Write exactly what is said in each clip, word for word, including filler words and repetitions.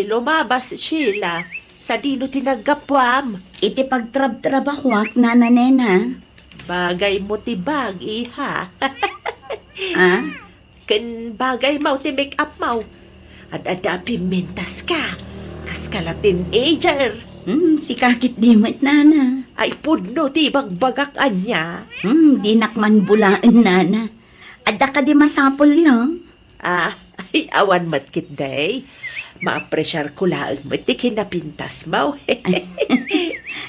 Lumabas, Sheila. Sadino ti naggapuam? Iti pagtrabtrabahuak, Nana Nena. Bagaymo ti bag, iha. Ah? Ken bagaymo ti make-upmo. Ad-adda a pimmintaska. Kaska la teenager. Hmm, sika ketdi met, Nana. Ay, pudno ti ibagbagak ania. Hmm, dinak man bulaen, Nana. Adda kadi masapulyo? Ah, ay, awan met ketdi. Maapresiarko laeng met ti kinapintasmo.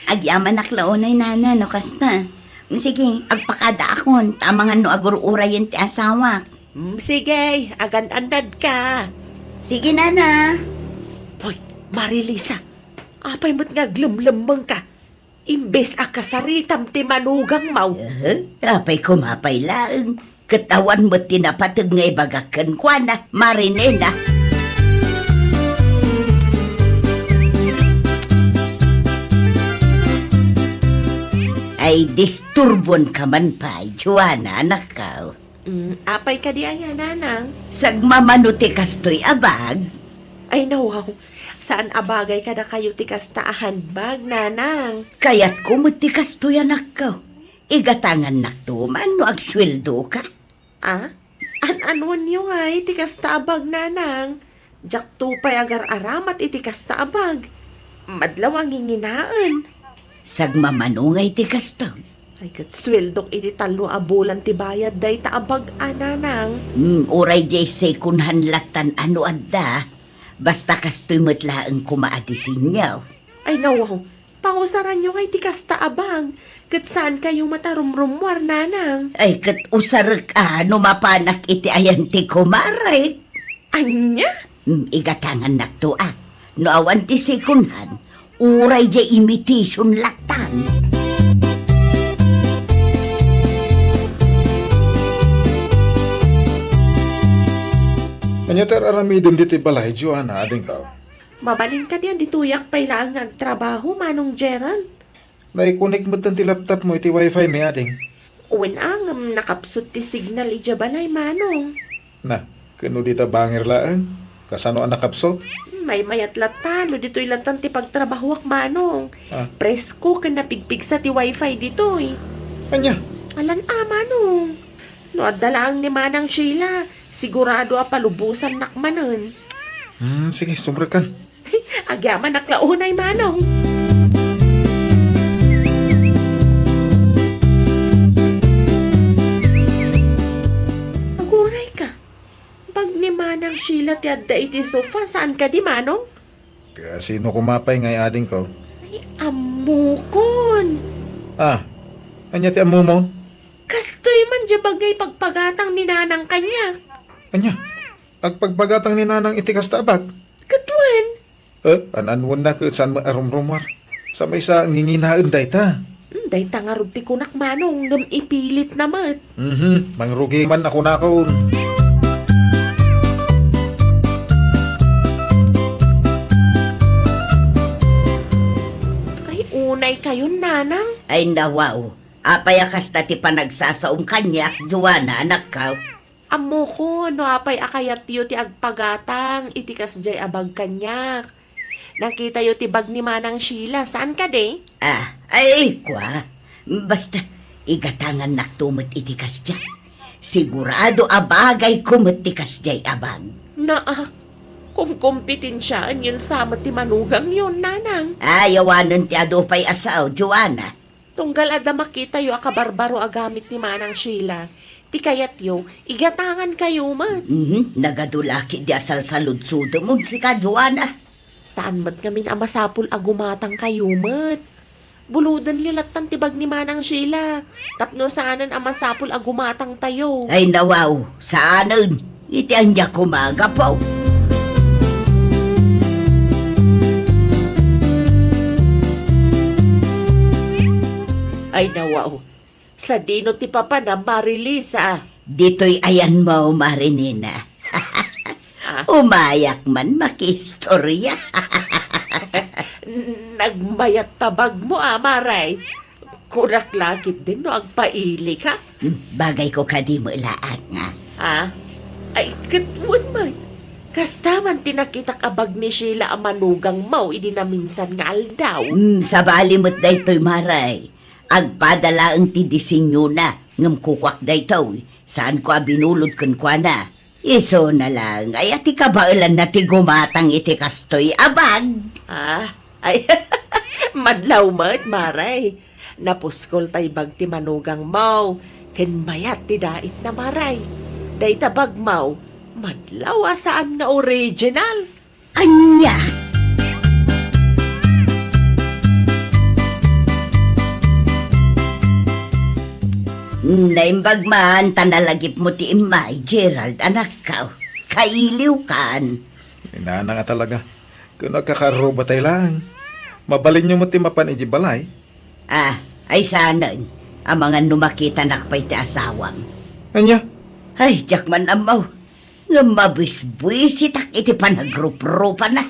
Agyamanak la unay, Nana, no kasta. Sige, agpakadaakon, ta amangan no agur-urayen ti asawak. Mm, sige, agan-annadka. Sige, Nana. Hoy, Marilisa, apay met nga aglemlemmengka? Imbes a kasaritam ti manugangmo. Eh, apay koma pay laeng? Ket awan met ti napateg nga ibagak kenkuana, Marinena. Ay, disturbonka man pay, Joanna, anakko. Mm, apay kadi aya, Nanang? Sagmamano ti kastoy a bag? Ay, nawaw. Saan a bagay kadakayo ti kasta a handbag, Nanang? Kayatko met ti kastoy, anakko. Igatangannakto man no agsueldoka. Ah? An-anuenyo ngay ti kasta a bag, Nanang? Diakto pay agar-aramat iti kasta a bag. Madlaw a nginginaen. Sagmamano ngay ti kasta. Ay, ket sueldok iti tallo a bulan ti bayad dayta a bag a, Nanang. Hmm, uray diay second hand lattan a no adda. Basta kastoy met laeng koma a disenyo. Ay, nawaw. Pangusaranyo ngay ti kasta a bag, ket saankayo met a rumrummuar, Nanang. Ay, ket usarek a no mapanak iti ayan ti kumarek. Ania? Mm, igatangannakto a. No awan ti second hand, uray diay imitation lattan. Ania ti ar-aramidem ditoy balay, Joanna, adingko? Mabalin kadi a ditoyak pay laeng nga agtrabaho, Manong Gerald? Naikunik metten ti laptopmo iti wifi mi, ading. Wen a, ngem nakapsut ti signal idiay balay, Manong. Na, ken no dita bangir laeng? Kasano a nakapsut? Maymayat latta, no ditoy lattan ti pagtrabahoak, Manong. Ah. Presko ken napigpigsa ti wifi ditoy. Ania? Alan a, Manong. No adda laeng ni Manang Sheila, sigurado a palubosannak manen. Hmm, sige, sumrekkan. Agyamanak la unay, Manong. Aguray ka. Bag ni Manang Sheila ti adda iti sofa, saan kadi, Manong? Kasino koma pay ngay, adingko? Ay, ammokon. Ah, ania ti ammomon? Kastoy man diay bag nga ipagpagatang ni Nanang kaniak. Ania? Agpagpagatang ni Nanang iti kasta a bag? Ket wen. Eh, an-anuenna ket saan met a rumrumuar? Sa maysa nginginaen dayta. Hmm, dayta ngarud ti kunak, Manong, ngem ipilitna met. Mhm, mangrugi man a kunakon. Ay, unay kayon, Nanang. Ay, nawaw. Apay a kasta ti panagsasaom kaniak, Joanna, anakko? Ammokon no apay a kayatyo ti agpagatang iti kasdiay a bag kaniak. Nakitayo ti bag ni Manang Sheila, saan kadi? Ah, ay, kua. Basta, igatangannakto met iti kasdiay. Sigurado a bagayko met ti kasdiay a bag. Naa, kumkumpetensiaenyon sa met ti manugangyon, Nanang. Ay, awanen ti adu pay a sao, Joanna. Tunggal adda makitayo a kabarbaro a gamit ni Manang Sheila, ti kayatyo, igatangankayo met. Mhm, nagadu la ketdi a salsaludsodemon, sika, Joanna. Saan met ngamin a masapul a gumatangkayo met. Bulodenyo lattan ti bag ni Manang Sheila, tapno saanen a masapul a gumatangtayo. Ay, nawaw, saanen. Iti ania koma a gapu? Ay, nawaw. Sadino ti papanam, Marilisa? Ditoy ayanmo, Marinina. Ah. Umayak man makiistorya. Nagmayat ta bagmo, a, Maray. Kunak la ketdin no agpailika. Hmm, bagayko kadi met laeng, a. Ha? Ay, ket wen met. Kasta man ti nakitak a bag ni Sheila a manugangmo idi naminsan nga aldaw. Hmm, sabali met daytoy, Maray. Agpada laeng ti disenyona, ngem kukuak daytoy. Saanko a binulod kenkuana. Isuna laeng, aya ti kabaelanna ti gumatang iti kastoy a bag. Ah, ay, madlaw met, Maray. Napuskol tay bag ti manugangmo, ken mayat ti daitna, Maray. Dayta bagmo, madlaw a saan nga original. Ania? Naimbag man ta nalagipmo ti immay, Gerald, anakko. Kailiwkan. Inana nga talaga. Ken agkakarrubatay laeng. Mabalinyo met ti mapan idiay balay. Ah, ay saanen. Amangan no makitanak pay ti asawam. Ania? Ay, diak man ammo. Ngem mabisbisitak iti panagruprupana.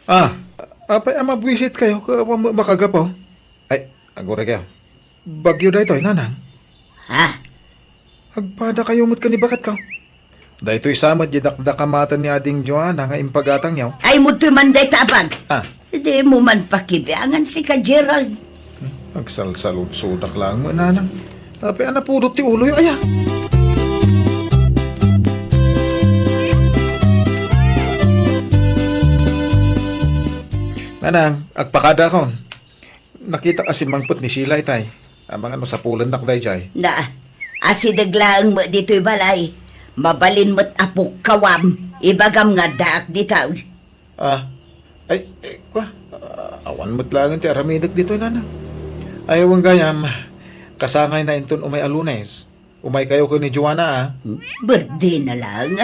Ah, apay a mabisitkayo ket awan met makagapu? Ay, aguray kayo. Bagyo daytoy, nanang. Ha? Agpada kayo met ken ni baketko. Daytoy sa met di dakdakamaten ni Ading Joanna nga impagatangyo. Ay, mudtoy man dayta a bag. Ah. Dimo man pakibiangan sika, Gerald. Agsalsaludsodak laeng met, nanang. Apay a napudot ti uloyo, aya. Nanang, agpakadakon. Nakitak a simmangpet ni Sheila itay. Amangan no sapulennak daydiay. Na, asideg laeng met ditoy balay. Mabalin met a pukkawam. Ibagam nga addaak ditoy. Ah, ay, eh, kwa, ah, awan met laeng ti aramidek ditoy, nanang. Ay, wen gayam, kasangayna inton umay a Lunes. Umay kayo ken ni Joanna, ah. Birthday na lang.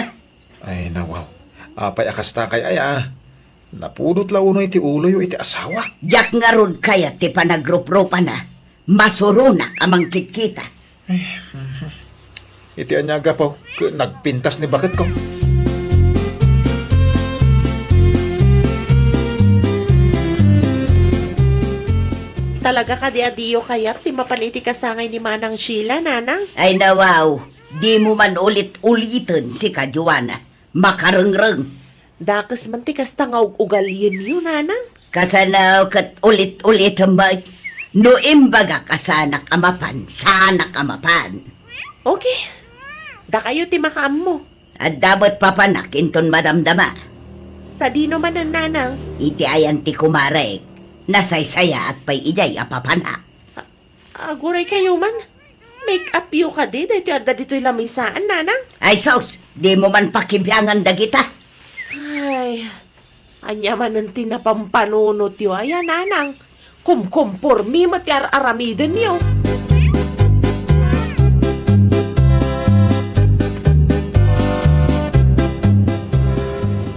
Ay, nawaw. Apay a kasta kay aya? Napudot la uno iti uloyo iti asawa? Diak ngarud kayat ti panagruprupana. Masuronak a mangkitkita. Iti ania a gapu, ket nagpintas ni baketko. Talaga kadi a diyo kayat ti mapan iti kasangay ni Manang Sheila, Nanang? Ay, nawaw. Dimo man ulit-uliten, sika, Joanna. Makarengreng. Dakes man ti kasta nga ug-ugalienyo, Nanang. Kasano ket ulit-ulitem met? No imbagak a saanak a mapan, saanak a mapan. Okay. Dakayo ti makaammo. Adda met papanak inton madamdama. Sadino manen, Nanang? Iti ayan ti kumarek. Nasaysayaat pay idiay a papanak. Aguray kayo man. Make up yo kadi daytoy adda ditoy lamisaan, Nanang? Ay, sus! Dimo man pakibiangan dagita. Ay, ania manen ti napampanunotyo aya, Nanang? Kumkumpormi met ti ar-aramidenyo.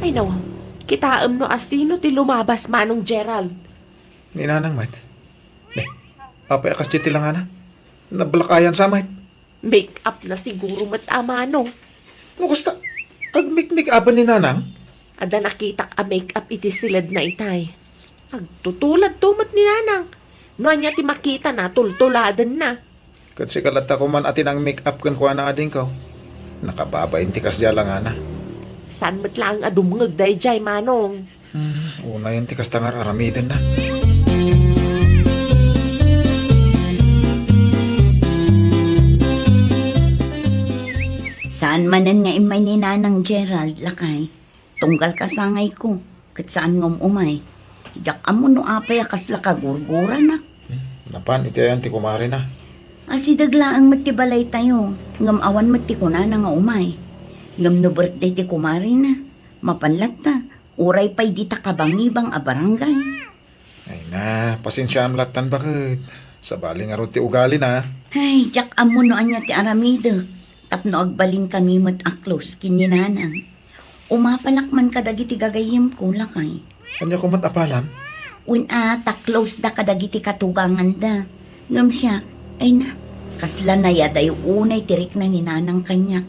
Ay, nawaw. Kitaem no asino ti lumabas, Manong Gerald. Ni Nanang met. Eh, apay a kasdi ti langana? Nablakayan sa met. Make up na siguro met a, Manong. No kasta, agmikmik-apen ni Nanang? Adda nakitak a make up iti siledna itay. Agtutulad to met ni Nanang. No ania ti makitana, tultuladenna. Ket sika latta koman a ti nang-make up kenkuana, adingko. Nakababain ti kasdiay a langana. Saan met laeng a dumngeg daydiay, Manong? Hmm, unayen ti kasta nga ar-aramidenna. Saan manen nga immay ni Nanang Gerald, lakay? Tunggal kasangayko, ket saan nga um-umay. Diak ammo no apay a kasla kagurguranak. Hmm, napan iti ayan ti kumarina. Asideg laeng met ti balaytayo, ngem awan met ti kunana nga umay. Ngem no birthday ti kumarina, mapan latta, uray pay dita kabangibang a barangay. Ay na, pasensiaam lattan baket. Sabali ngarud ti ugalina. Ay, diak ammo no ania ti aramidek. Tapno agbalinkami met a close ken ni Nanang. Umapalak man kadagiti gagayyemko, lakay. Ania koma ti apalam? Wen a, ta close da kadagiti katuganganda. Ngem siak, ay na, kasla nayadayo unay ti rikna ni Nanang kaniak.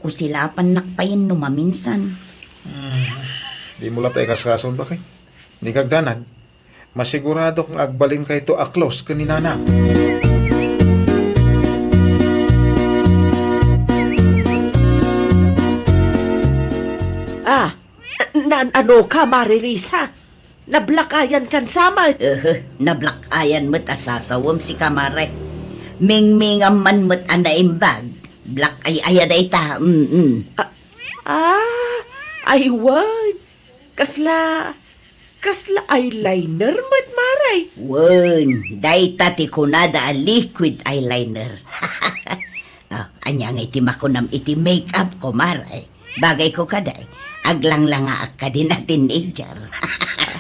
Kusilapannak payen no maminsan. Hmm, dimo latta ikaskason, baket. Ni kagdanag, masiguradok nga agbalinkayto a close ken ni Nanang. Ah, An-ano ka, Mare Risa? Nablakayan kan samet. Ehe, nablakayan met a sasawem sika, Mare. Mingmingam man met a naimbag. Black eye aya dayta, mm. Ah, ah, ay wen. Kasla, kasla eyeliner met, Mare. Wen, dayta ti kunada a liquid eyeliner. Oh, ania ngay ti makunam iti make-up ko, Mare? Bagayko kadi, aglanglanga ak kadi na teenager.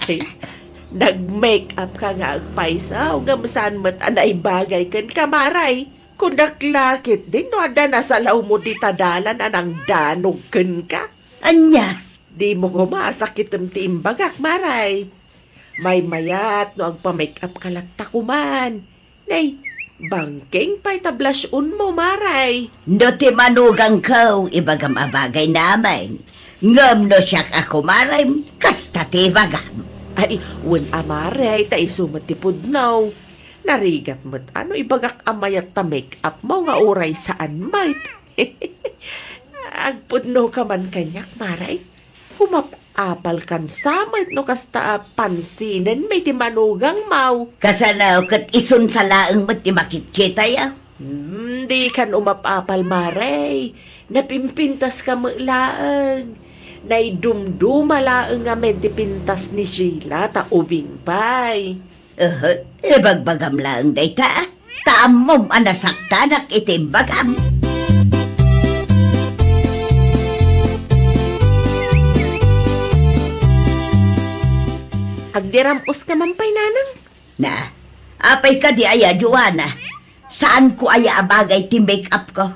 Ay, nag-make-up ka nga agpayso, ngem saan met a naibagay kenka, Mare. Kunak la ketdin no adda nasalawmo dita dalan a nangdanog kenka. Ania? Dimo koma a sakitem ti imbagak, Mare. Maymayat no agpa-make-up ka latta koman. Nay, bangking pay ta blush-onmo, Mare. No ti manugangko, ibagam a bagay naman. Ngem no siak a kumarem, kasta ti ibagam. Ay, wen a, Mare, ta isu met ti pudno. Narigat met a no ibagak a mayat ta make-upmo nga uray saan met. Agpudno ka man kaniak, Mare. Umap-apal kan samet no kasta a pansinenmi ti manugangmo. Kasano ket isunsa laeng met ti makitkitayo? Hmm, di kan umap-apal, Mare. Napimpintas ka met laeng. Naidumduma laeng ngamin ti pintas ni Sheila ta ubing pay. Ehe, ibagbagam laeng dayta, ta ammom a nasaktanak iti imbagam. Agdiram-os ka man pay, Nanang? Na, apay kadi aya, Joanna? Saanko aya a bagay ti make-up ko?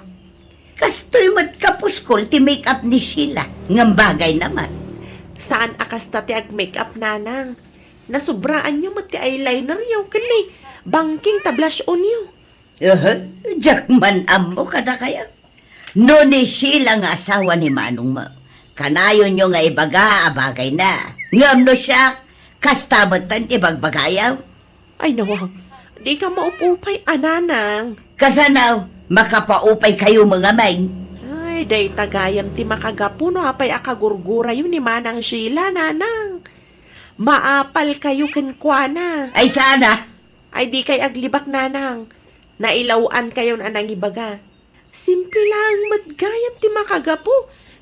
Kastoy met kapuskol ti make-up ni Sheila, ngem bagay naman. Saan a kasta ti ag-make-up, Nanang. Nasubraanyo met ti eyelineryo ken ni bangking ta blush-onyo. Aha, diak man ammo kadakayo. No ni Sheila nga asawa ni manongmo, kanayonyo nga ibaga a bagayna. Ngem no siak, kasta metten ti bagbagayo. Ay, nawa, di ka maup-upay a, Nanang. Kasano, makapaupay kayo met ngamin? Ay, dayta gayam ti makagapu no apay a kagurgurayo ni Manang Sheila, Nanang. Maapal kayo kenkuana. Ay, sana. Ay, di kay aglibak, Nanang. Nailaw-an kayon a nangibaga. Simple laeng met gayam ti makagapu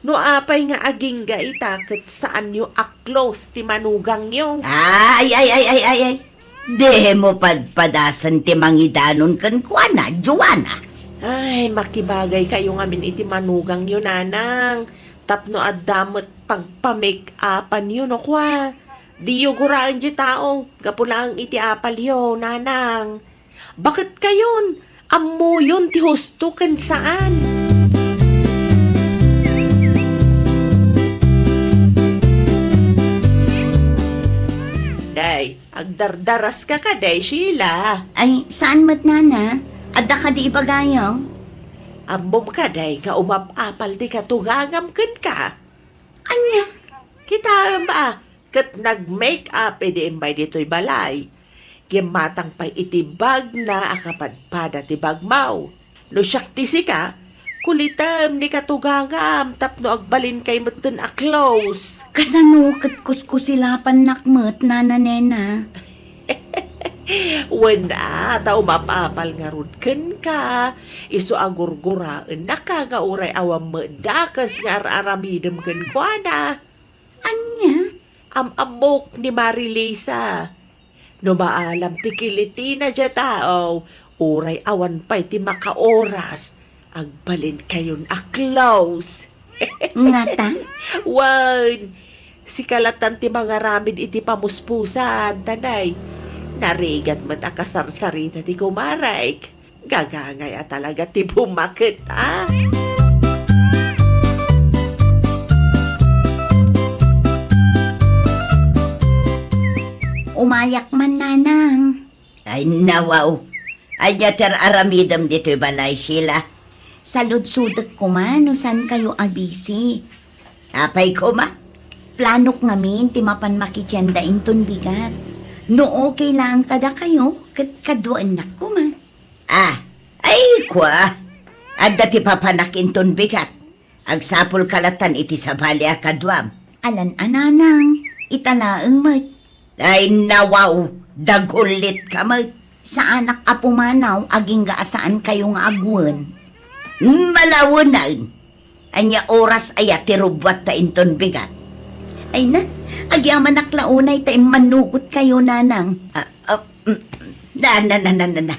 no apay nga agingga ita ket saanyo a close ti manugangyo. Ay, ay, ay, ay, ay, ay. Dimo padpadasen ti mangidanon kenkuana, Joanna. Ay, makibagay kayo ngamin iti manugangyo, Nanang. Tapno adda met pagpamake-upanyo no kua. Diyo guraen ti tao, gapu laeng iti apalyo, Nanang. Baket kayon, ammoyon ti husto ken saan. Day, agdardaras ka kadi, Sheila? Ay, saan met, Nana? Adda kadi ibagayo? Ammom kadi nga umap-apal ti katugangam kenka? Ania? Kitaem a, ket nag-make-up idi imbay ditoy balay. Gimmatang pay iti bagna a kapadpada ti bagmo. No siak ti sika, kulitem ni katugangam tapno agbalin kay metten a close. Kasano ket kuskusilapannak met, Nana Nena? Wen a, ta umap-apal ngarud kenka, isu a gurguraennaka nga uray awan met dakes nga ar-aramidem kenkuana. Ania? Am-ammok ni Marilisa. No maalam ti kilitina diay tao, uray awan pay ti makaoras, agbalin kayon a close. Ngata? Wen, sika latan ti mangaramid iti pamuspusan, Tanay. Narigat met a kasarsarita ti kumarek. Gagangay a talaga ti bumaket, a? Umayak man, Nanang. Ay, nawaw. Ania ti ar-aramidem ditoy balay, Sheila? Saludsodek koma no saan kayo a busy. Apay koma? Planok ngamin ti mapan makitienda inton bigat. No okay laeng kadakayo, ket kaduaennak koma. Ah, ay, kua. Adda ti papanak inton bigat. Agsapulka latan iti sabali a kaduam. Alan a, nanang, ita laeng met. Ay, nawaw, dagullit ka met. Saanak a pumanaw agingga a saan kayo nga agwen. Malawenen. Ania oras aya ti rubbuat ta inton bigat? Ay na, agyamanak la unay ta immanugot kayo, nanang. Ah, ah, mm, na, na, na, na, na, na.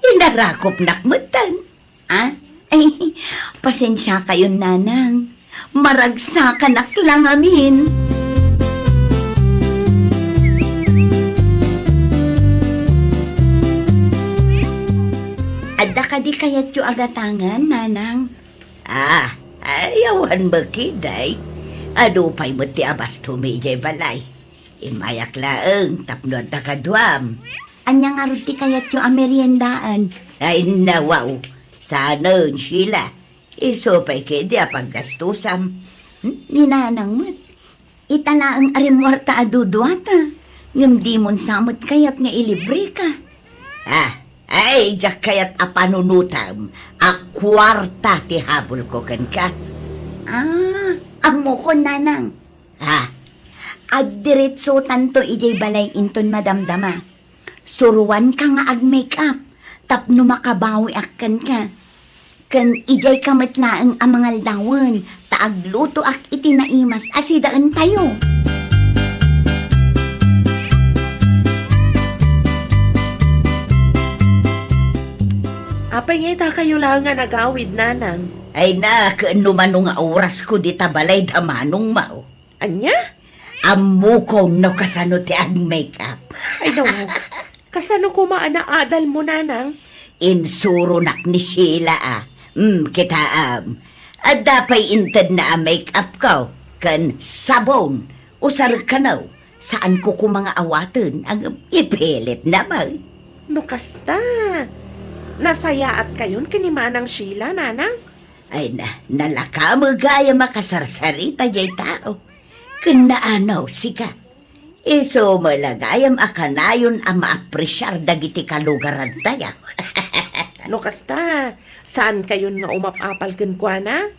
Inarakopnak metten. Ah? Ay, pasensia kayon, nanang. Maragsakanak la ngamin. Adda kadi kayatyo a gatangan, nanang? Ah, ay, awan met ketdi. Adu pay met ti abastumi idiay balay. Immayak laeng tapno adda kaduam. Ania ngarud ti kayatyo a meriendaan? Ay, nawaw. Saanen, Sheila. Isu pay ketdi a paggastosam. Hmm? Ni nanang met. Ita laeng a rimmuarta a duduata. Ngem dimon sa met kayat nga ilibreka. Ah, ay, diak kayat a panunotam a kuarta ti habulko kenka. Ah, ammokon, nanang. Ha? Agdiretsotanto idiay balay inton madamdama. Suroanka nga ag-make-up tapno makabawiak kenka. Ken idiayka met laeng a mangaldawen ta aglutoak iti naimas a sidaentayo. Apay nga ita kayo laeng a nagawid, nanang? Ay na, ken no mano nga orasko dita balay da manongmo. Ania? Ammokon no kasano ti ag-make-up. Ay, nawaw. Kasano koma a naadalmo, nanang? Insuronak ni Sheila a. Hmm, kitaem. Adda pay intedna a make-up ko. Ken sabon. Usarek kano. Saanko koma nga awaten. Ngem ipilitna met. No kasta, nasayaat kayon ken ni Manang Sheila, nanang? Ay na, nalaka met gayam a kasarsarita diay tao. Ken naano, sika? Isu met la gayam a kanayon a maapresiar dagiti kalugarantayo. No kasta, saan kayon nga umap-apal kenkuana?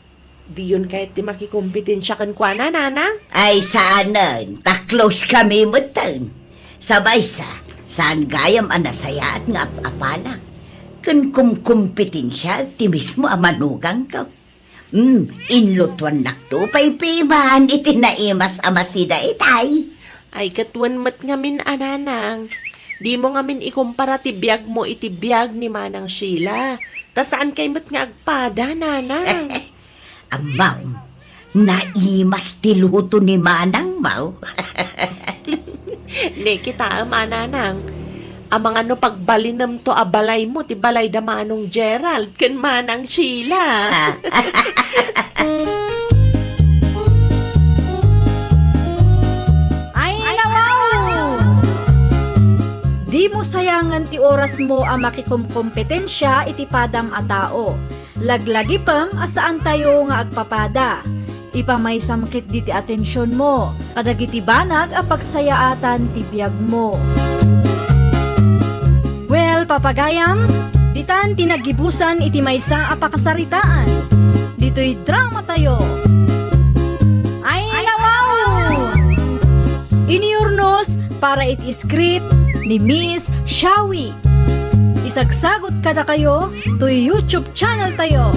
Diyon kayat ti makikompetensia kenkuana, nanang? Ay, saanen, ta close kami metten. Sa maysa, saan gayam a nasayaat nga ap-apalak. Ken kumkompetensia ti mismo a manugangko. Hmm, inlutuannakto pay piman iti naimas a masida itay. Ay, ket wen met ngamin a, nanang. Dimo ngamin ikumpara ti biagmo iti biag ni Manang Sheila. Ta saankay met nga agpada, nanang. Ammo, naimas ti luto ni Manangmo. Ne, kitaem a, nanang. Amangan no pagbalinemto a balaymo ti balay da Manong Gerald ken Manang Sheila. Ah. Ay, nawaw! Dimo sayangen ti orasmo a makikomkompetensia iti padam a tao. Laglagipem a saantayo nga agpapada. Ipamaysam ketdi ti atensionmo kadagiti banag a pagsayaatan ti biagmo. Well, papagayam, ditan ti naggibusan iti maysa a pakasaritaan. Ditoy dramatayo. Ay, nawaw! Iniyurnos para iti script ni Miss Shawi. Isagsagot kadakayo toy YouTube channel tayo,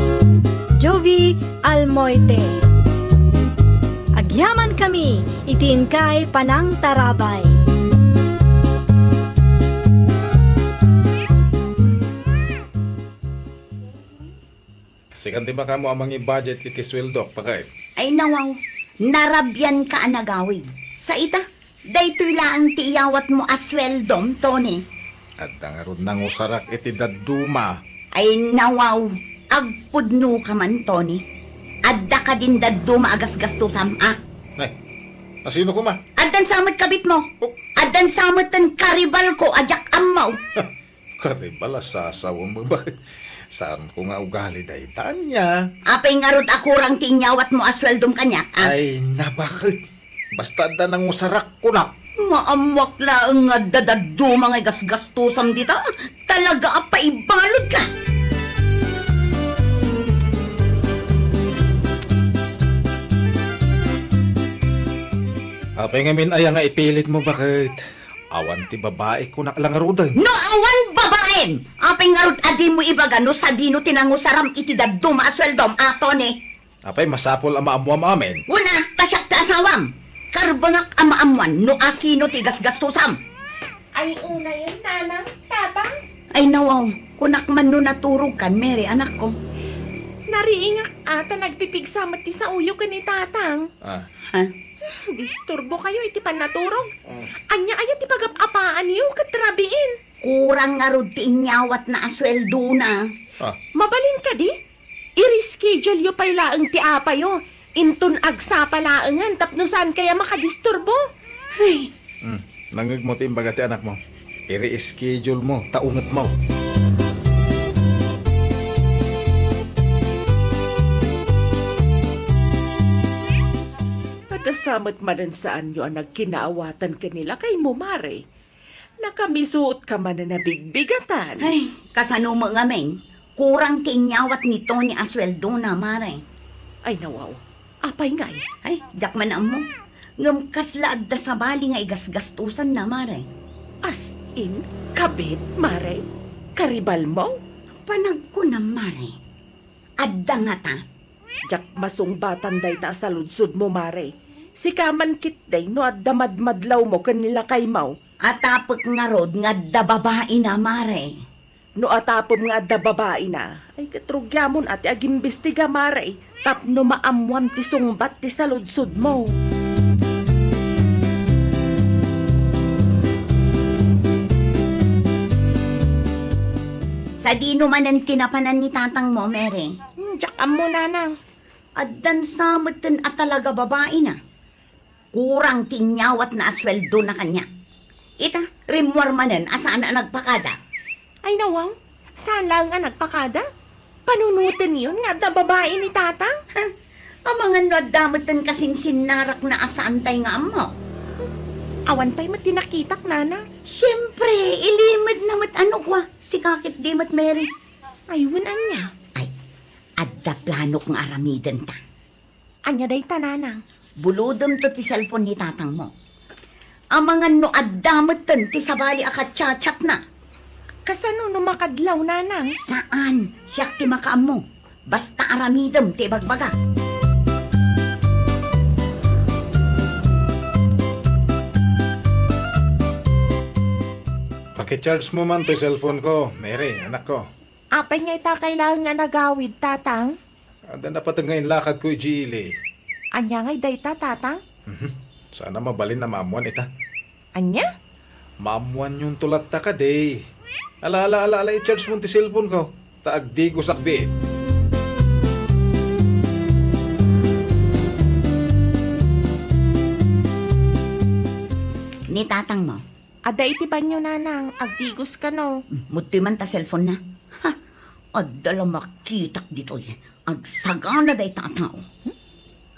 Jovie Almoite. Agyaman kami iti inkay panangtarabay. Sikan ti makamo a mangi-budget iti sueldok, pakay. Ay, nawaw, narabian ka a nagawid. Sa ita, daytoy laeng ti iyawatmo a sueldom, Tony. Adda ngarud nangusarak iti dadduma. Ay, nawaw, agpudno ka man, Tony. Adda kadin dadduma a gasgastosam, a? Ay, asino koma? Addan sa met kabitmo. Oh. Addan sa met ten karibalko a diak ammo. Karibal a sasawem, babae. Saanko nga ugali dayta ania? Apay ngarud a kurang ti inyawatmo a sueldom kaniak, a? Ay, nabaket. Basta adda nangusarak, kunak. Maammoak laeng nga adda dadduma nga igasgastosam dita. Talaga a paibalodka. Apay ngamin aya nga ipilitmo, baket? Awan ti babai, kunak la ngaruden. No awan babain, apay ngarud a dimo ibaga no sadino ti nangusaram iti dadduma a sueldom, a Tony? Apay masapul a maammuam amin? Una, ta siak ti asawam. Karbengak a maammuan no asino ti gasgastusam. Ay, unayen, nanang, tatang. Ay, nawaw. Kunak man no naturogkan, Mary, anakko. Nariingak a ta nagpipigsa met ti saoyo ken ni tatang. Ah. Ha? Disturbokayo iti pannaturog. Mm. Ania aya ti pagap-apaanyo ket rabiin? Kurang ngarud ti inyawatna a sueldona. Ah. Mabalin kadi? I-reschedule-yo pay laeng ti apayo. Inton agsapa laengen tapno saan kaya makadisturbo. Ay. Hmm. Nangngegmo ti imbaga ti anakmo. I-reschedule-mo ta ungetmo. Adda sa met manen saanyo a nagkinaawatan ken ni lakaymo, Mare. Nakamisuotka manen a bigbigatan. Ay, kasano met ngamin? Kurang ti inyawat ni Tony a sueldona, Mare. Ay, nawaw. Apay ngay? Ay, diak man ammo. Ngem kasla adda sabali nga igasgastusanna, Mare. As in, kabit, Mare? Karibalmo? Panagkunam, Mare. Adda ngata? Diak masungbatan dayta a saludsodmo, Mare. Sika man ketdi no adda madmadlawmo ken ni lakaymo. Atapek ngarud nga adda babaina, Mare. No atapem nga adda babaina, ay ket rugiamon a ti agimbestiga, Mare, tapno maammuam ti sungbat ti saludsodmo. Sadino manen ti napanan ni tatangmo, Mary? Hmm, diak ammo, nanang. Addan sa metten a talaga babaina. Kurang ti inyawatna a sueldona kaniak. Ita, rimmuar manen a saan a nagpakada. Ay, nawang, saan laeng a nagpakada? Panunotenyon nga adda babai ni tatang? Ha? Amangan no adda metten kasinsinnarakna a saantay nga ammo. Awan pay met ti nakitak, nana. Siempre, ilimedna met a nukua. Sika ketdi met, Mary. Ay, wen ania? Ay, adda planok nga aramidenta. Ania dayta, nanang? Bulodemto ti cellphone ni tatangmo. Amangan no adda metten ti sabali a kachat-chatna. Kasano no makadlaw, nanang? Saan, siak ti makaammo. Basta aramidem ti ibagbagak. Pakicharge mo man toy cellphone ko, Mary, anakko. Apay nga ita kailangan nga nagawid, tatang? Adda napateg nga inlakadko idiay ili. Ania ngay dayta, tatang? Mhm. Saan a mabalin a maammuan ita. Ania? Maammuanyonto latta kadi. Ala, ala, ala, ala, i-charge mon ti cellphone ko. Ta agdigosak biit. Ni tatangmo? Adda iti banio, nanang, agdigos kano. Hmm, mudtoy man ta cellphone na. Ha! Adda la makitak ditoy. Agsagana dayta a tao. Hmm?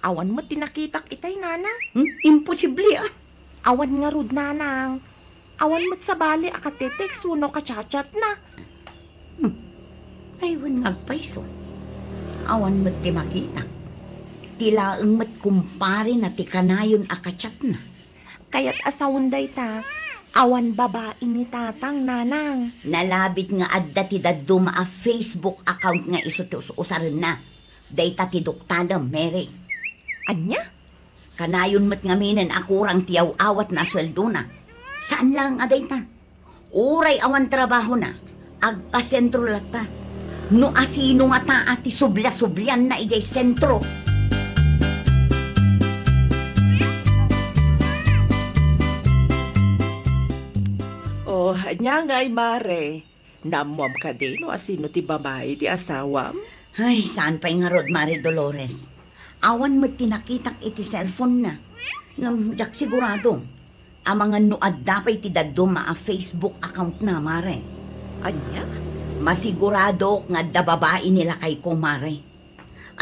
Awan met ti nakitak itay, nanang. Hmm? Imposible, ah. Awan ngarud, nanang. Awan met sabali a katetext wenno kachatchatna. Hmm. Ay, wen nga agpayso. Awan met ti makitak. Ti laeng met kumparena ti kanayon a kachatna. Kayat a sawen dayta, awan babai ni tatang, nanang. Nalabit nga adda ti dadduma a Facebook account nga isu ti us-usarenna. Dayta ti duktalem, Mary. Ania? Kanayon met ngaminen a kurang ti yaw-awatna a sueldona. Saan laeng a dayta. Uray awan trabahona, agpasentro latta. No asino ngata a ti sublia-sublianna idiay sentro. Oh, ania ngay, Mare? Naammuam kadi no asino ti babai ti asawam? Ay, saan pay ngarud, Mare Dolores. Awan met ti nakitak iti cellphone-na. Ngem diak sigurado. Amangan no adda pay ti dadduma a Facebook account-na, Mare. Ania? Masiguradok nga adda babai ni lakayko, Mare.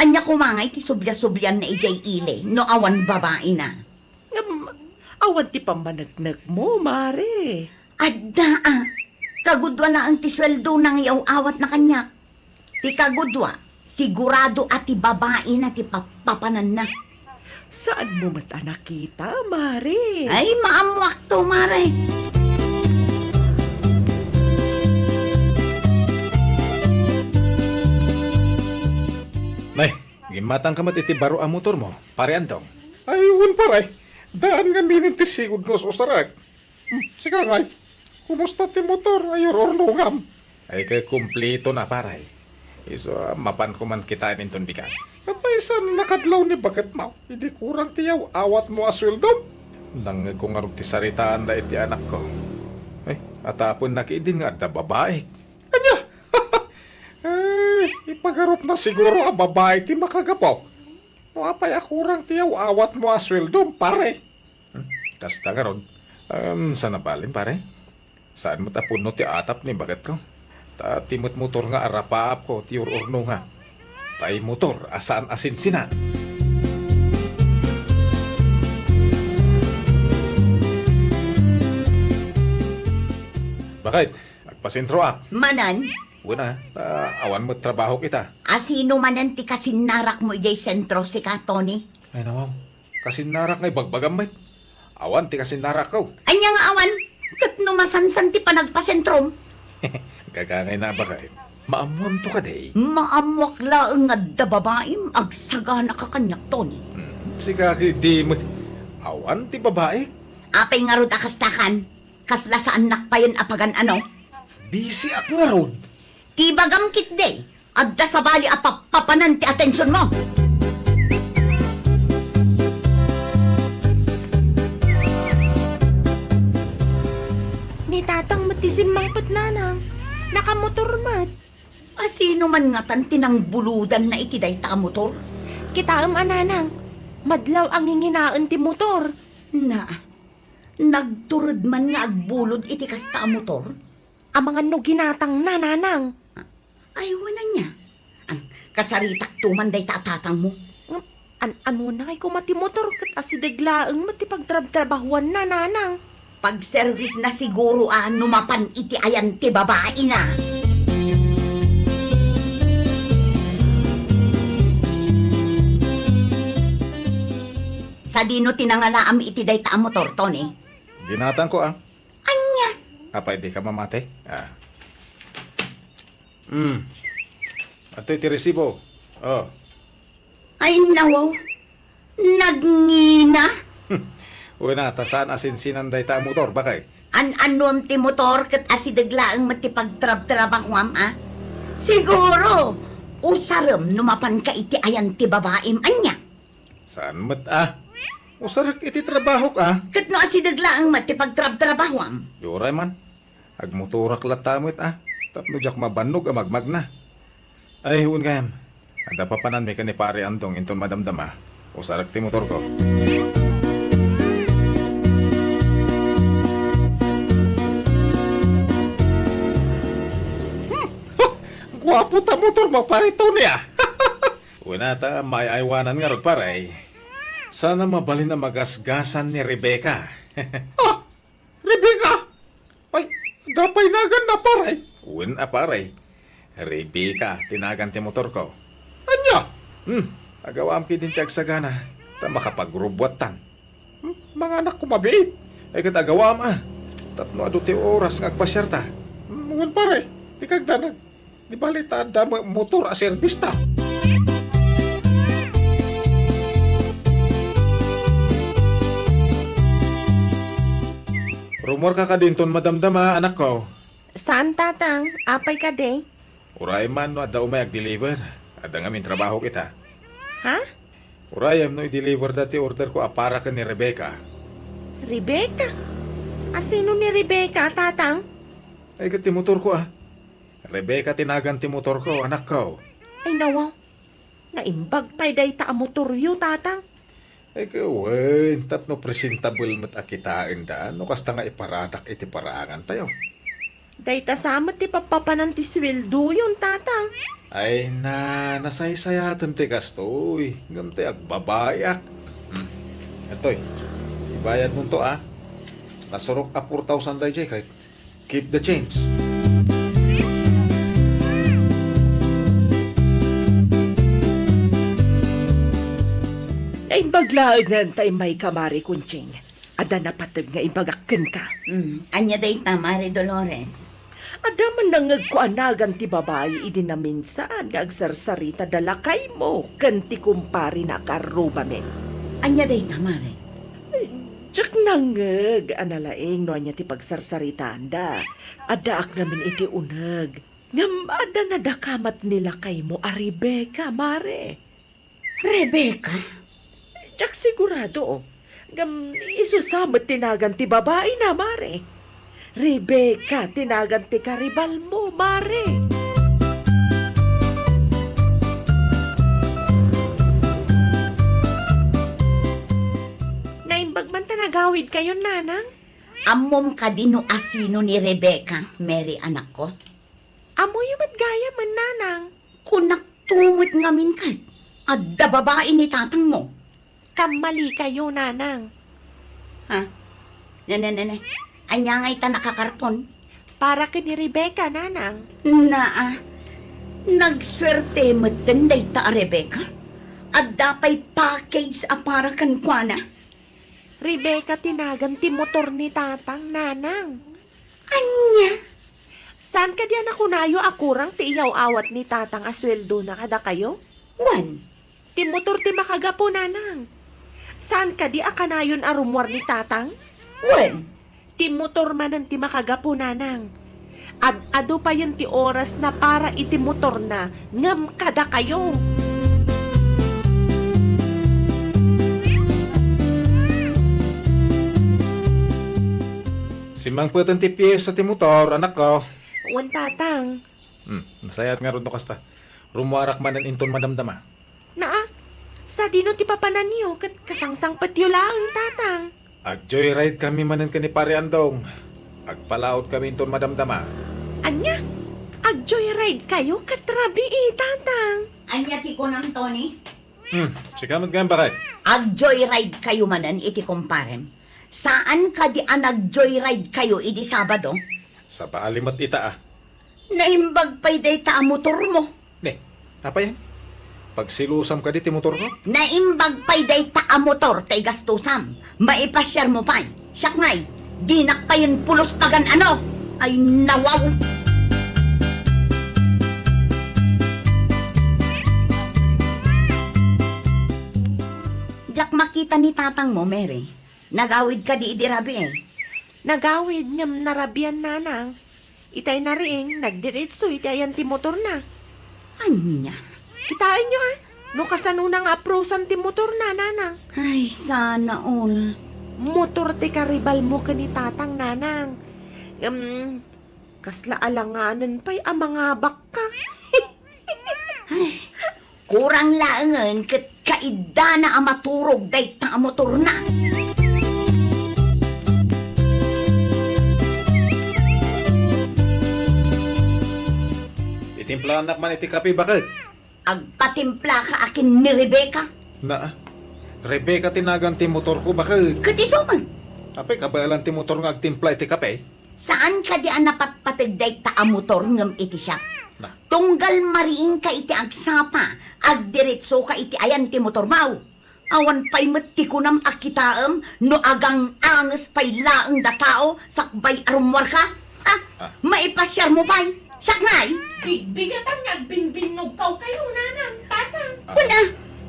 Ania koma ngay ti sublia-sublianna idiay ili no awan babaina? Ngem, awan ti pammaneknekmo, Mare. Adda, a. Kagudua laeng ti sueldona nga yaw-awatna kaniak. Ti kagudua, sigurado a ti babaina ti papapananna. Saanmo met a nakita, Mare? Ay, maammoakto, Mare. Nay, gimmatangka met iti baro a motormo, Pare Andong. Ay, wen, pare. Daan ngamin ti sigud nga usarak. Hmm, sika ngay, kumusta ti motor a iyur-urnongam? Ay, ket kumpleto na, pare. Isu a mapanko man kitaen inton bigat. Apay, saan nakadlaw ni baketmo idi kurang ti yaw-awatmo a sueldom? Nangngegko ngarud ti saritaanda iti anakko. Ay, atapennak idin nga adda babaik. Ania? Ay, ipagarupna siguro a babaik ti makagapu. No apay a kurang ti yaw-awatmo a sueldom, pare? Hmm, kasta ngarud. Em, saan a balin, pare? Saan met a punno ti atap ni baketko? Ta ti met motor nga arapaapko ti ur-urnongak. Tay motor a saan a sinsinan. Baket, agpasentroak. Manen? Wen a, ta awan met trabahok ita. A sino manen ti kasinnarakmo idiay sentro, sika, Tony? Ay, nawaw. Kasinnarak nga ibagbagam met. Awan ti kasinnarakko. Ania nga awan? Ket no masansan ti panagpasentrom? Gagangay na, baket. Maammoamto kadi? Maammoak laeng nga adda babaim agsaganaka kaniak, Tony. Hmm, sika ket di met. Awan ti babaik. Apay ngarud a kastakan? Kasla saannak payen a pagan-ano? Bisiak ngarud. Ti bagam ketdi, adda sabali a pappapanan ti atensionmo. Ni Tatang met ti simmangpet, Nanang. Nakamotor met. A sino man ngatan ti nangbuludanna iti dayta a motor? Kitaem a, Nanang. Madlaw a nginginaen ti motor. Na, nagtured man nga agbulod iti kasta a motor? Amangan no ginatangna, Nanang. Ay, wen ania? Ang kasaritakto man dayta a tatangmo. Ngem, an-anona ngay koma ti motor ket asideg laeng met ti pagtrabtrabahuanna, Nanang. Pagservisna siguro a no mapan iti ayan ti babaina. Sadino ti nangalaam iti dayta a motor, Tony? Ginatangko, a. Ania? Apay, dika mamati? Ah. Hmm. Adtoy ti resibo. Oh. Ay, nawaw. Nagngina? Wen a, ta saan a sinsinan dayta a motor, baket. An-anuem ti motor ket asideg laeng met ti pagtrabtrabahuam, a? Siguro, usarem no mapanka iti ayan ti babaim, ania? Saan met, a. Usarek iti trabahok, a. Ket no asideg laeng met ti pagtrabtrabahuam? Di uray man. Agmotorak latta met, a. Tapno diak mabannog a magmagna. Ay, wen gayam. Adda papananmi ken ni Pare Andong inton madamdama. Usarek ti motorko. Hmm. Guapo ta motormo, Pare Tony, a. Wen a, ta maay-aywanan ngarud, pare. Saan a mabalin a magasgasan ni Rebecca. Ah, Rebecca? Ay, adda pay naganna, pare? Wen a, pare. Rebecca ti nagan ti motorko. Ania? Hmm, agawaam ketdin ti agsagana, ta makapagrubbuattan. Hmm, manganak ko mabiit. Ay, ket agawaam, a. Tapno adu ti oras nga agpasiarta. Hmm, wen, pare, dika agdanag. Di bale ta adda mo-, motor a serbista. Rummuarka kadi inton madamdama, anakko? Saan, Tatang. Apay kadi? Uray man no adda umay agdeliver. Adda ngamin trabahok ita. Ha? Urayem no ideliverda ti orderko a para ken ni Rebecca. Rebecca? A sino ni Rebecca, Tatang? Ay, ket ti motorko, a. Rebecca ti nagan ti motorko, anakko. Ay, nawaw. Naimbag pay dayta a motoryo, Tatang. Ay, ket wen, tapno presentable met a kitaenda, no kasta nga iparadak iti paraangantayo. Dayta sa met ti pappapanan ti sueldoyon, Tatang. Ay na, nasaysayaten ti kastoy, ngem ti agbabayak. Hmm. Atoy, ibayadmonto, a. Nasurok a four thousand daydiay, ket keep the change. Imbag laengen ta immayka, Mare Conching. Adda napateg nga imbagak kenka. Hmm, ania dayta, Mare Dolores? Adda man nangngegko a nagan ti babai idi naminsan nga agsarsarita da lakaymo ken ti kumparena a karrubamin. Ania dayta, Mare? Diak nangngeg a nalaing no ania ti pagsarsaritaanda. Addaak ngamin iti uneg. Ngem adda nadakamat ni lakaymo a Rebecca, Mare. Rebecca? Diak sigurado. Ngem isu sa met ti nagan ti babaina, Mare. Rebecca ti nagan ti karibalmo, Mare. Naimbag man ta nagawidkayon, Nanang? Ammom kadi no asino ni Rebecca, Mary, anakko? Ammoyo met gayam, Nanang. Kunakto met ngamin ket, adda babai ni tatangmo. Kammalikayo, Nanang. Ha? Ne, ne, ne, ne. Ania ngay ta nakakarton? Para ken ni Rebecca, Nanang. Naa, nagsuerte metten dayta a Rebecca. Adda pay package a para kenkuana. Rebecca ti nagan ti motor ni Tatang, Nanang. Ania? Saan kadi a nakunayo a kurang ti iyaw-awat ni Tatang a sueldona kadakayo? Wen. Ti motor ti makagapu, Nanang. Saan kadi a kanayon a rummuar ni Tatang? Wen. Ti motor manen ti makagapu, Nanang. Ad-adu payen ti orasna para iti motorna ngem kadakayo. Simmangpeten ti piesa ti motor, anakko. Wen, Tatang. Hmm, nasayaat ngarud no kasta. Rummuarak manen inton madamdama. Naa, sadino ti papananyo ket kasangsangpetyo laeng, Tatang? Ag-joyride kami manen ken ni Pare Andong. Agpalaod kami inton madamdama. Ania? Ag-joyridekayo ket rabii, Tatang? Ania ti kunam, Tony? Hmm, sika met gayam, baket? Ag-joyride kayo manen iti kumparem. Saan kadi a nag-joyride kayo idi Sabado? Sabali met ita, a. Naimbag pay dayta a motormo. Ne, apay? Pagsilusam kadi ti motorko? Naimbag pay dayta a motor ti igastusam. Maipasiarmo pay. Siak ngay, dinak payen pulos pagan-ano. Ay, nawaw. Diak makita ni tatangmo, Mary. Nagawid kadi idi rabii? Nagawid ngem narabian, Nanang. Itay nariing, nagdiritso iti ayan ti motorna. Ania? Kitaenyo, a, no kasanona nga aprosan ti motorna, Nanang. Ay, sana all. Motor ti karibalmo ken ni Tatang, Nanang. Ngem, kasla alanganen pay a mangabakka. Ay, kurang laengen ket kaiddana a maturog dayta a motorna. Itimplaannak man iti kape, baket? Agpatimplaka a ken ni Rebecca? Naa. Rebecca ti nagan ti motorko, baket. Ket isu man? Apay, kabaelan ti motor nga agtimpla iti kape? Saan kadi a napatpateg dayta a motor ngem iti siak? Na. Tunggal mariingka iti agsapa, agdiretsoka iti ayan ti motormo. Awan pay met ti kunam a kitaem no agang-anges pay laeng da tao sakbay a rummuarka? Ha? Ah. Maipasiarmo pay? Siak ngay? Bigbigatan nga agbinbinnogkaw kayo, Nanang, Tatang. Ah. Kuna,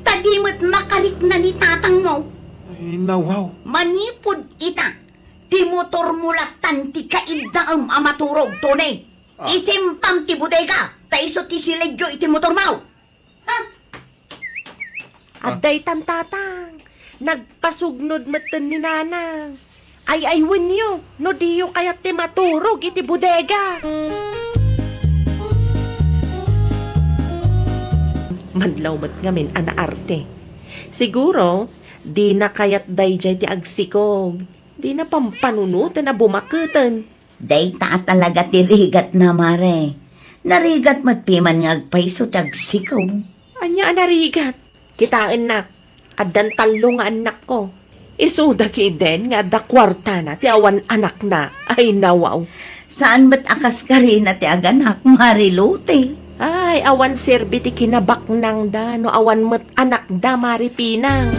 ta di met makarikna ni tatangmo. Ay, nawaw. Manipud ita, ti motormo lattan ti kaiddaem a maturog, Tony. Ah. Isimpam ti bodega, ta isu ti siledyo iti motormo. Ha? Ah. Adda itan, Tatang. Nagpasugnod metten ni Nanang. Ay-aywenyo, no diyo kayat ti maturog iti bodega. Madlaw met ngamin a naarte. Siguro, dina kayat daydiay ti agsikog. Dina pampanunoten a bumaketen. Dayta a talaga ti rigatna, Mare. Narigat met piman nga agpayso ti agsikog. Ania a narigat? Kitaennak, addan tallo nga annakko. Isuda kiden nga adda kuartana ti awan anakna. Ay, nawaw. Saan met a kas karina ti aganak, Mare Lote? Ay, awan serbi ti kinabaknangda no awan met anakda, Mare Pinang.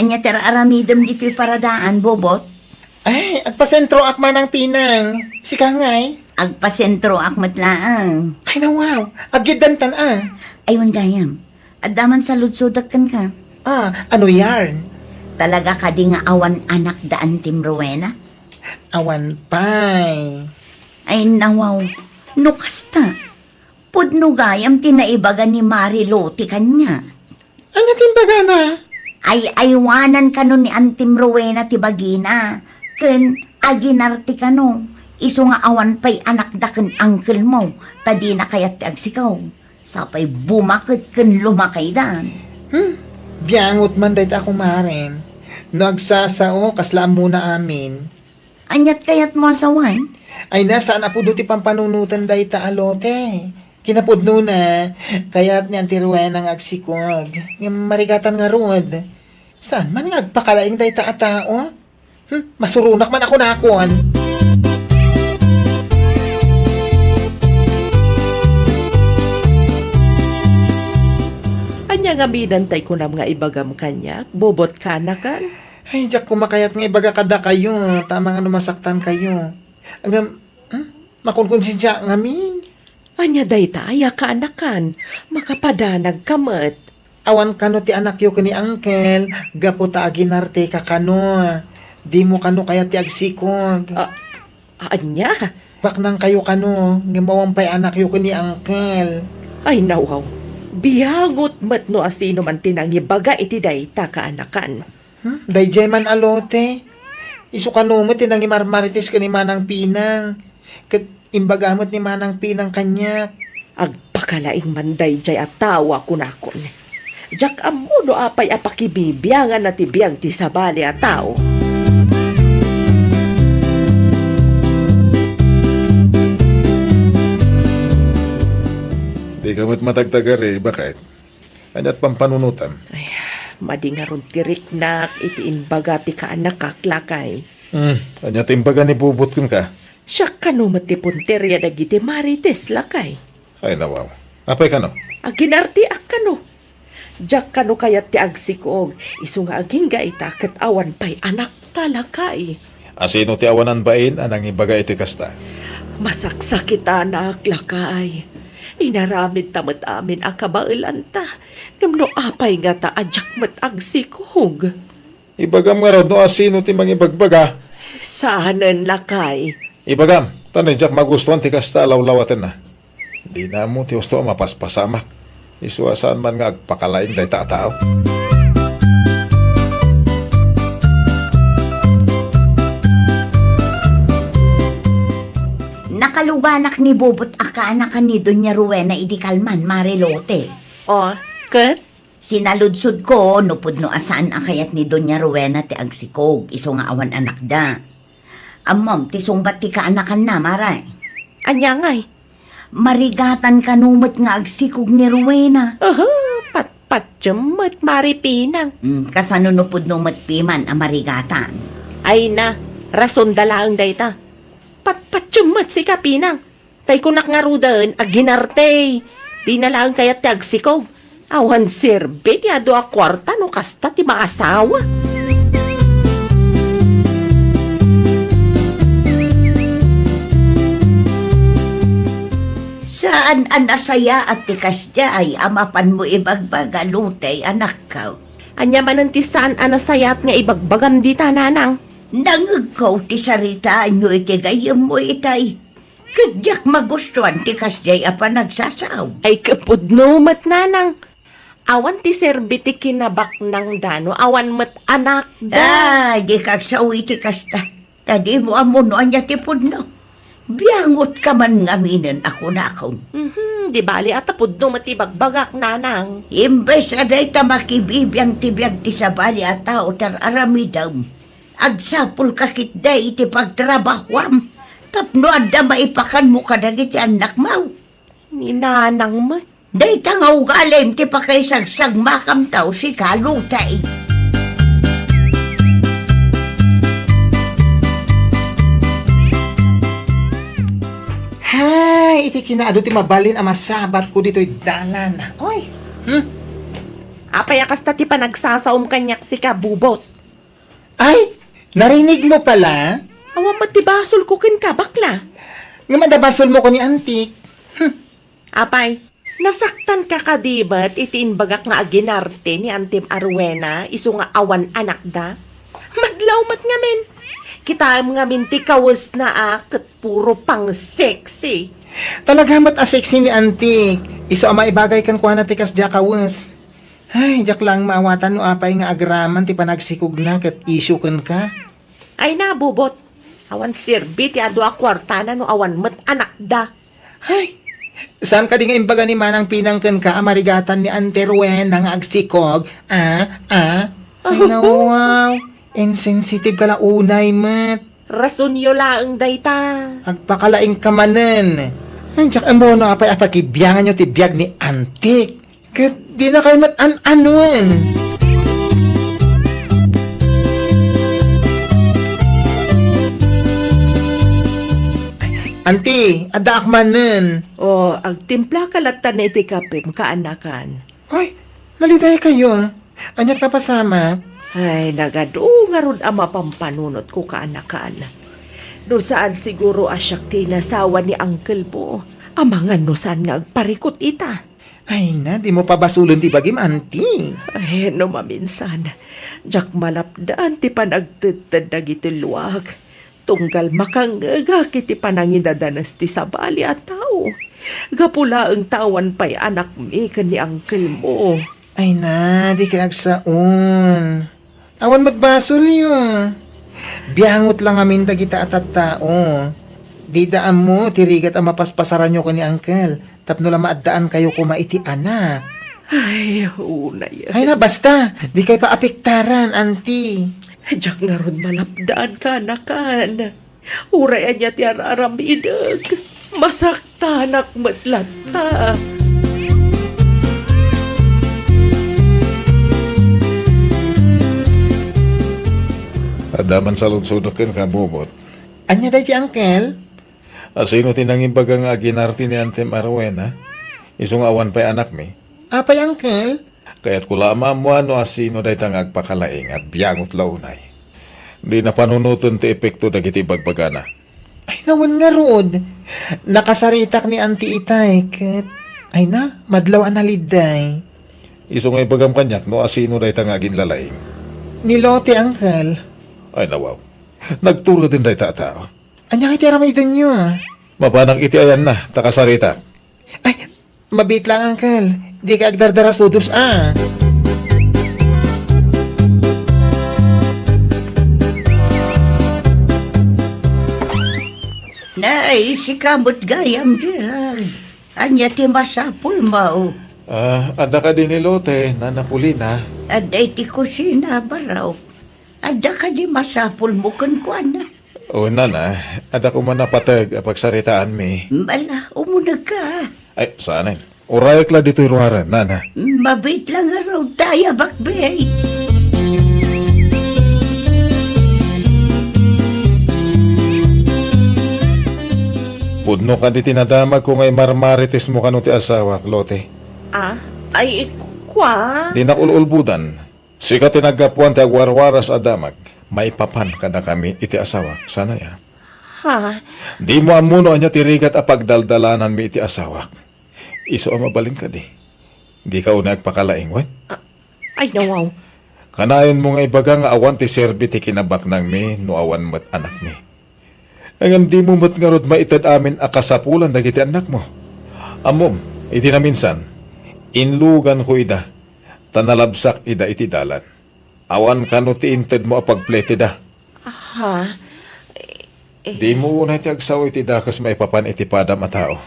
Ania ti ar-aramidem ditoy paradaan, Bobot? Ay, agpasentroak manang pinang. Sika ngay? Agpasentroak met laeng. Ay, nawaw. Agyegdantan a. Ay, wen gayam. Adda man saludsodek kenka. Ah, ano yarn? Talaga kadi nga awan anak da Antim Rowena? Awan pay. Ay, nawaw. No kasta, pudno gayam ti naibaga ni Mari Loti kaniak. Ania ti imbagana? Ay, aywanan kano ni Antim Rowena ti bagina. Ken aginarte kano. Isu nga awan pay anakda ken uncle mo, ta dina kayat ti agsikog. Sapay bumaket ken lumakaydan. Hmm? Biangot man dayta a kumaren. No agsasao, kasla ammona amin. Aniat kayatmo a sawen? Ay na, saan a pudno ti pampanunoten dayta a lote. Kinapudnona, kayat ni Anti Rowena nga agsikog. Ngem marigatan ngarud. Saan man nga agpakalaing dayta a tao? Hmm, masuronak man a kunakon. Ania ngamin tay kunam nga ibagam kaniak, Bobot, kaanakan? Ay, diak koma kayat nga ibaga kadakayo, ta amangan no masaktankayo. Ngem, hmm, makunkonsensiaak ngamin. Ania dayta a kaanakan? Makapadanagka met. Awan kano ti anakyo ken ni Uncle, gapu ta aginarteka kano. Dimo kano kayat ti agsikog. A-, ania? Baknangkayo kano, ngem awan pay anakyo ken ni Uncle. Ay, nawaw. Biangot met no asino man ti nangibaga iti dayta, kaanakan. Hmm? Daydiay man a lote. Isu kano met ti nangimarmarites ken ni Manang Pinang. Ket imbaga met ni Manang Pinang kaniak. Agpakalaing man daydiay a tao a kunakon. Diak ammo no apay a pakibibianganna ti biag ti sabali a tao. Dika met matagtagari, baket. Aniat pampanunotam? Ay, madi ngarud ti riknak iti imbaga ti kaanakak, lakay. Hmm, ania ti imbaga ni Bobot kenka? Siak kano met ti punteria dagiti marites, lakay. Ay, nawaw. Apay kano? Aginartiak kano. Diak kano kayat ti agsikog, isu nga agingga ita ket awan pay anakta, lakay. Asino ti awanan bain a nangibaga iti kasta? Masaksakitanak, lakay. Inaramidta met amin a kabaelanta. Ngem no apay ngata a diak met agsikog? Ibagam ngarud no asino ti mangibagbaga. Saanen, lakay. Ibagam, ta no diak magustuan ti kasta a lawlawatenna. Dina ammo ti husto a mapaspasamak. Isu a saan man nga agpakalaing dayta a tao. Nakaluganak ni Bobot a kaanakan ni Doña Rowena idi kalman, Mari Lote. O, ket? Sinaludsodko no pudno a saan a kayat ni Doña Rowena ti agsikog, isu nga awan anakda. Ammom ti sungbat ti kaanakanna, Mare. Ania ngay? Marigatan kano met nga agsikog ni Rowena. Aha, patpatiem met, Mari Pinang. Hmm, kasano no pudno met piman a marigatan? Ay na, rasonda laeng dayta. Patpatiem met sika, Pinang. Tay kunak ngaruden, aginarte. Dina laeng kayat ti agsikog. Awan serbi ti adu a kuarta no kasta ti maasawa. Saan a nasayaat ti kasdiay a mapanmo ibagbaga, Lotey, anakko. Ania manen ti saan a nasayaat nga ibagbagam dita, Nanang? Nangegko ti saritaanyo iti gayyemmo itay. Ket diak magustuan ti kasdiay a panagsasao. Ay, ket pudno met, Nanang. Awan ti serbi ti kinabaknangda no awan met anakda. Ay, dika agsao iti kasta. Ta dimo ammo no ania ti pudno. Biangotka man ngaminen a kunakon. Mhm, di bali a ta pudno met ti bagbagak, Nanang. Imbes a dayta makibibiang ti biag ti sabali a tao ti ar-aramidem. Agsapulka ketdi iti pagtrabahuam tapno adda maipakanmo kadagiti annakmo. Ni Nanang met. Dayta nga ugalim ti pakaisagsamakam ta sika, Lotey. Hay, iti kinaadu ti mabalin a masabatko ditoy dalan. Oy, hmm? Apay a kasta ti panagsasaom kaniak sika, Bubot? Ay, narinig mo pala? Awan met ti basol ko kenka, bakla. Ngem adda basol mo ko ni Antik. Hmm. Apay, nasaktan ka kadi met iti imbagak nga aginarte ni Antim a Rowena isu nga awan anakda? Madlaw met ngamin. Kitaem ngamin ti kawesna a ket puro pang-sexy. Talaga met a sexy ni Antik. Isu a maibagay kenkuana ti kasdiay a kawes. Ay, diak laeng maawatan no apay nga agraman ti panagsikogna ket isyu kenka. Ay na, Bubot. Awan serbi ti adu a kuartana no awan met anakda. Ay, saan kadi nga imbaga ni Manang Pinang kenka a marigatan ni Ante Rowena nga agsikog? Ah, ah? Ay, nawaw. Insensitive ka la unay met. Rasonyo laeng dayta. Agpakalaing ka manen. Ay, diak ammo no apay a pakibianganyo ti biag ni Antik. Ket dinakayo met an-anuen. Anti, addaak manen. O, agtimplaka latta iti kapem, kaanakan. Ay, naliday kayo. Ania't napasamak? Ay, nagadu ngarud a mapampanunotko, kaanakan. No saan siguro a siak ti inasawa ni uncle mo, amangan no saan nga agparikut ita. Ay na, dimo pabasolen ti bagim, Anti. Ay, no maminsan, diak malapdan ti panagtedted dagiti luak. Tunggal makangngegak iti panangidadanes ti sabali a tao. Gapu laeng ta awan pay anakmi ken ni uncle mo. Ay na, dikay agsaon. Awan met basolyo. Biangot la ngamin dagita a tattao. Dida ammo ti rigat a mapaspasaranyo ken ni uncle tapno la maaddaankayo koma iti anak. Ay, unay. Ay na, basta. Dikay paapektaran, Anti. Diak ngarud malapdan, kaanakan. Uray ania ti ar-aramidek, masaktanak met latta. Adda man saludsodek kenka, Bubot. Ania daydi, Uncle? A, sino ti nangimbaga nga aginarte ni Antem a Rowena? Isu nga awan pay anakmi? Apay, Uncle? Kayatko la a maammoan no asino dayta nga agpakalaing a biangot la unay. Di napanunoten ti epekto dagiti ibagbagana. Ay, nawen ngarud. Nakasaritak ni Auntie itay, ket, ay na, madlaw a nalidday. Isu nga ibagam kaniak no asino dayta nga aginlalaing. Ni Lote, Uncle. Ay, nawaw. Nagtureden dayta a tao. Ania ngay ti aramidenyo? Mapanak iti ayanna, ta kasaritak. Ay, mabiit lang, Uncle. Dikay agdardarasudos, a. Nay, sika met gayam, Gerald. Ania ti masapulmo? A, adda kadi ni Lote, Nana Polina? Adda iti kusina, Barok. Adda kadi masapulmo kenkuana? O, Nana, adda koma napateg a pagsaritaanmi. Ala, umunegka. Ay, saanen. Urayek la ditoy ruaren, Nana. Mabiit lang ngarud ta ayabak, bay. Pudno kadi ti nadamagko nga imarmaritismo kano ti asawak, Lote. A? Ay, kua? Dinak ul-ulbodan. Sika ti naggapuan ti agwarwaras a damag maipapan kadakami iti asawak, saan aya? Ha? Dimo ammo no ania ti rigat a pagdaldalananmi iti asawak. Isu a mabalin kadi. Dika unay agpakalaing, wen? A-, ay, nawaw. Kanayonmo nga ibaga nga awan ti serbi ti kinabaknangmi no awan met anakmi. Ngem dimo met ngarud maited amin a kasapulan dagiti annakmo. Ammom, iti naminsan, inluganko ida, ta nalabsak ida iti dalan. Awan kano ti intedmo a pagpleteda. Aha. Eh, eh. Dimo unay ti agsao iti dakes maipapan iti padam a tao.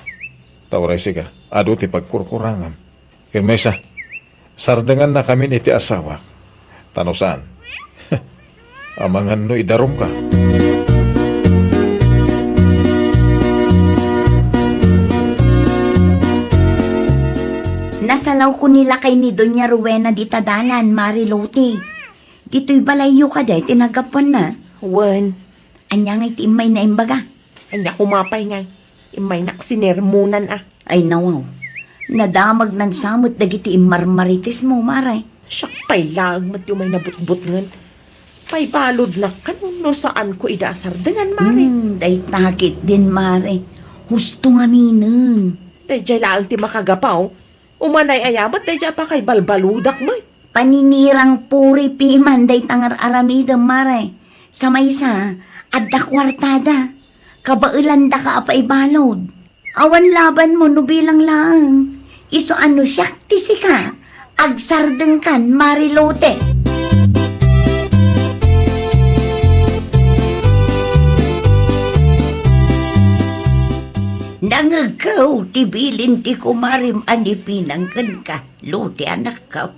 Ta uray sika, adu ti pagkurkurangam. Ken maysa, sardengannakamin iti asawak. Ta no saan, amangan no idarumka. Nasalawko ni lakay ni Doña Rowena dita dalan, Mari Loti. Ditoy balayyo kadi ti naggapuanna? Wen. Ania ngay ti immayna imbaga? Ania koma pay ngay, immaynak sinermonan a. Ay, nawaw. Nadamagnan sa met dagiti immarmaritismo, Mare. Siak pay laeng met ti umay nabutbutngen. Paibaludnak kano no saanko ida a sardengan, Mare. Hmm, dayta ketdin, Mare. Husto ngaminen. Daydiay laeng ti makagapu. Umanay aya met daydiay a pakaibalbaludak met. Paninirang puri piman dayta nga ar-aramidem, Mare. Sa maysa, adda kuartada. Kabaelandaka a paibalud. Awan labanmo no bilang laeng. Isu a no siak ti sika, agsardengkan, Mare Lote. Nangegko ti bilin ti kumarem a ni Pinang kenka, Lote anakko.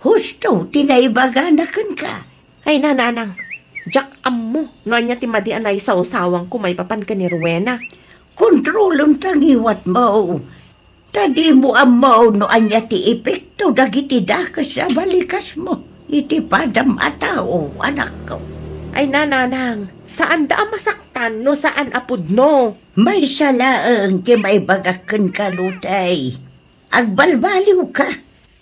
Husto ti naibagana kenka. Ay, nanang, diak ammo no ania ti madi a naisawsawangko maipapan ken ni Rowena. Kontrolem ta ngiwatmo. Ta dimo ammo no ania ti epekto dagiti dakes a balikasmo iti padam a tao, anakko. Ay, nanang, saanda a masaktan no saan a pudno. Maysa laeng ti maibagak kenka, Lotey. Agbalbaliwka.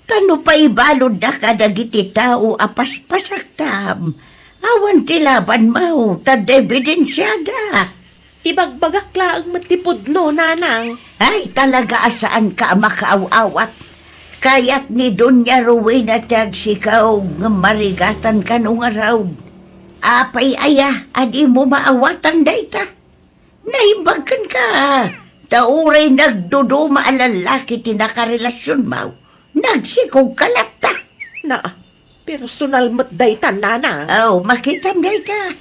Ta no paibaludda kadagiti tao a paspasaktam, awan ti labanmo, ta adda ebidensiada. Ibagbagak laeng met ti pudno, nanang. Ay, talaga a saanka a makaaw-awat. Kayat ni Doña Rowena ti agsikaw ngem marigatan kano ngarud. Apay aya a dimo maawatan dayta? Naimbag kenka, ta uray nagduduma a lallaki ti nakarelasionmo, nagsikogka latta. Na, personal met dayta, nanang. Aw, makitam dayta.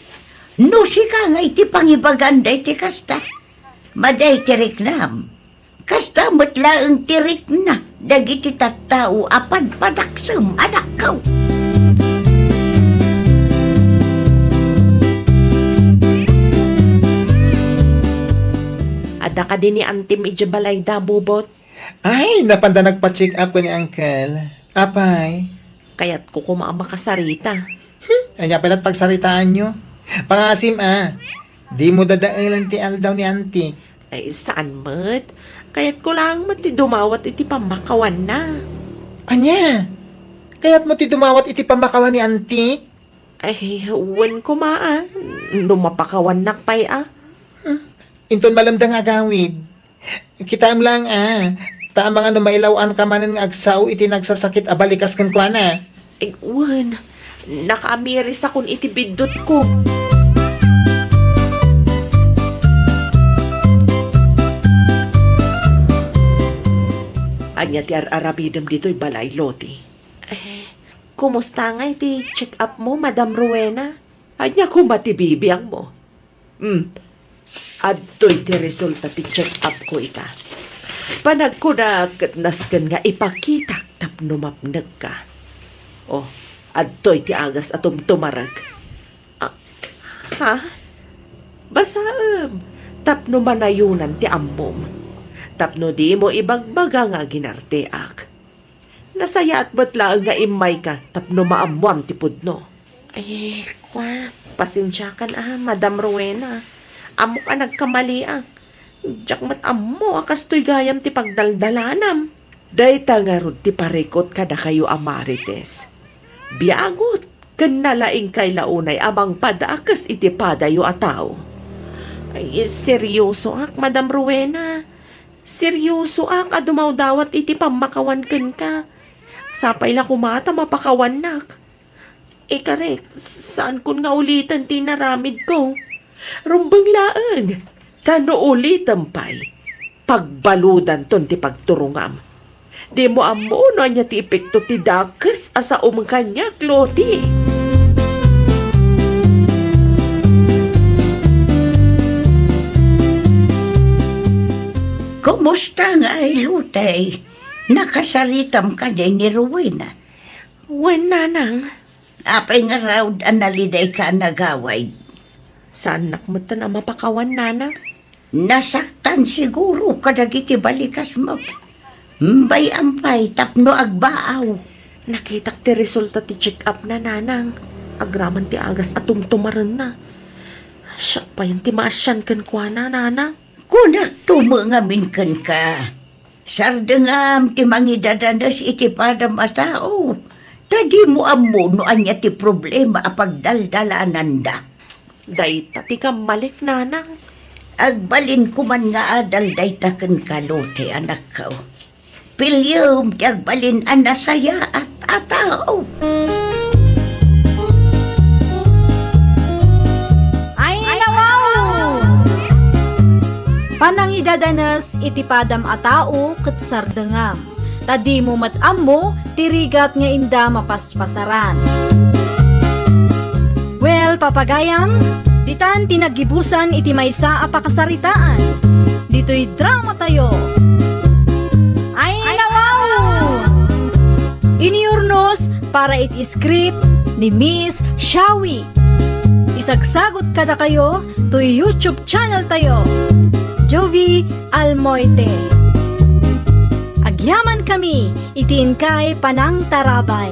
No sika nga iti pangibagan dayta kasta, madi ti riknam. Kasta met laeng ti rikna dagiti tattao a padpadaksem, anakko. Adda kadi ni antim idiay balayda, Bobot? Ay, napanda nagpa-check up ken ni Uncle. Apay? Kayatko koma a makasarita. Hmm, ania pay la't pagsaritaanyo? Pangaasim a, dimo dadaelen ti aldaw ni Antik. Ay, saan met? Kayatko laeng met ti dumawat iti pammakawanna. Ania? Kayatmo ti dumawat iti pammakawan ni Antik? Ay, wen koma a, no mapakawannak pay a. Hmm. Inton malem da nga agawid. Kitaem laeng a, ta amangan no mailaw-anka manen nga agsao iti nagsasakit a balikas kenkuana. Ay, wen, nakaamirisakon iti biddutko. Ania ti ar-aramidem ditoy balay, Loti? Eh, kumusta ngay ti check-up mo, Madam Rowena? Ania koma ti bibiangmo? Hmm. Adtoy ti resulta ti check-up ko ita. Panagkunak ket nasken nga ipakitak tapno mapnekka. Oh, adtoy ti agas a tumtumarek. Ah, ha? Basaem, tapno manayonan ti ammom. Tapno dimo ibagbaga nga aginarteak. Nasayaat met laeng nga immayka tapno maammoam ti pudno. Ay, kua, pasensiakan a, Madam Rowena. Ammok a nagkamaliak. Diak met ammo a kastoy gayam ti pagdaldalanam. Dayta ngarud ti parikut kadakayo a Marites. Biagot ken nalaingkay la unay a mangpadakes iti padayo a tao. Ay, seryosoak, Madam Rowena. Seryosoak a dumawdawat iti pammakawan kenka. Sapay la koma ta mapakawannak. Ikarek, saankon nga uliten ti inaramidko. Rumbeng laeng, ta no ulitem pay, pagbaludanton ti pagturongam. Dimo ammo no ania ti epekto ti dakes a saom kaniak, Loti. Kumusta ngay, Lotey? Nakasaritam kadi ni Rowena? Wen, nanang. Apay ngarud a nalidayka a nagawid? Saannak metten a mapakawan, nanang. Nasaktan siguro kadagiti balikasmo. Bay-am pay tapno agbaaw. Nakitak ti resulta ti check-up na, nanang. Agraman ti agas a tumtumarenna. Siak payen ti maasian kenkuana, nanang. Kunak to met ngamin kenka. Sardengam ti mangidadanes iti padam a tao. Ta dimo ammo no ania ti problema a pagdaldalananda. Dayta ti kammalik, nanang. Agbalinko man nga adal dayta kenka, Lote, anakko. Piliem ti agbalin a nasayaat a tao. Ay, nawaw! Panangidadanes iti padam a tao ket sardengam, ta dimo met ammo ti rigat nga inda mapaspasaran. Well, papagayam, ditan ti naggibusan iti maysa a pakasaritaan. Ditoy dramatayo. Ay, nawaw! Inurnos para iti script ni Miss Shawi. Isagsagot kadakayo toy YouTube channel tayo, Jovi Almoite. Agyaman kami iti inkay panangtarabay.